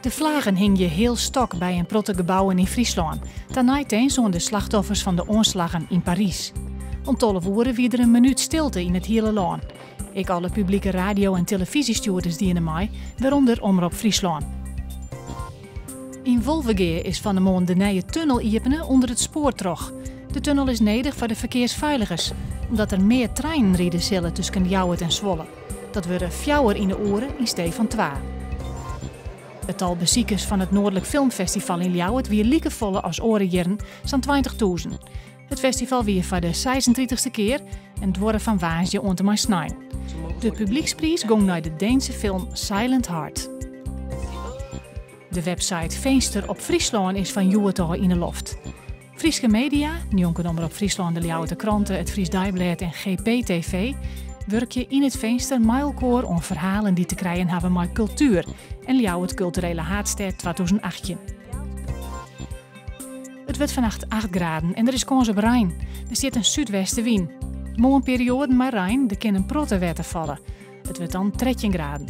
De flaggen hingje healstok by in protte gebouwen yn Fryslân, ta neitins oan de slachtoffers fan de oanslaggen yn Parys. Om 12 oere wie der in minút stilte yn it hiele lân. Ek alle publike radio en telefyzjestjoerders diene mei, wêrûnder Omrop Fryslân. Yn Wolvegea is fan 'e moarn de nije tunnel iepene ûnder it spoar troch. De tunnel is nedich foar de ferkearsfeiligens, omdat der mear treinen ride sille tusken Ljouwert en Zwolle. Dat wurde fjouwer yn 'e oere yn stee fan twa. It tal besikers fan it Noardlik Filmfestival yn Ljouwert wie likefolle as oare jierren, sa'n 20.000. It festival wie foar de seisentritichste kear en duorre fan woansdei oant en mei snein. De publykspriis gong nei de Deense film Silent Heart. De website Finster op Fryslân is fan hjoed ôf yn 'e loft. Fryske media, njonken Omrop Fryslân, de Ljouwerter Krante, it Fries Deiblêd en GPTV, wurkje yn it finster mei elkoar oan ferhalen dy't te krijen hawwe mei kultuer en Ljouwert Kulturele Haadstêd 2018. It wurdt fannacht 8 graden en der is kâns op rein. Der stiet in súdwestewyn. Moarn perioaden mei rein, der kin in protte wetter falle. It wurdt dan 13 graden.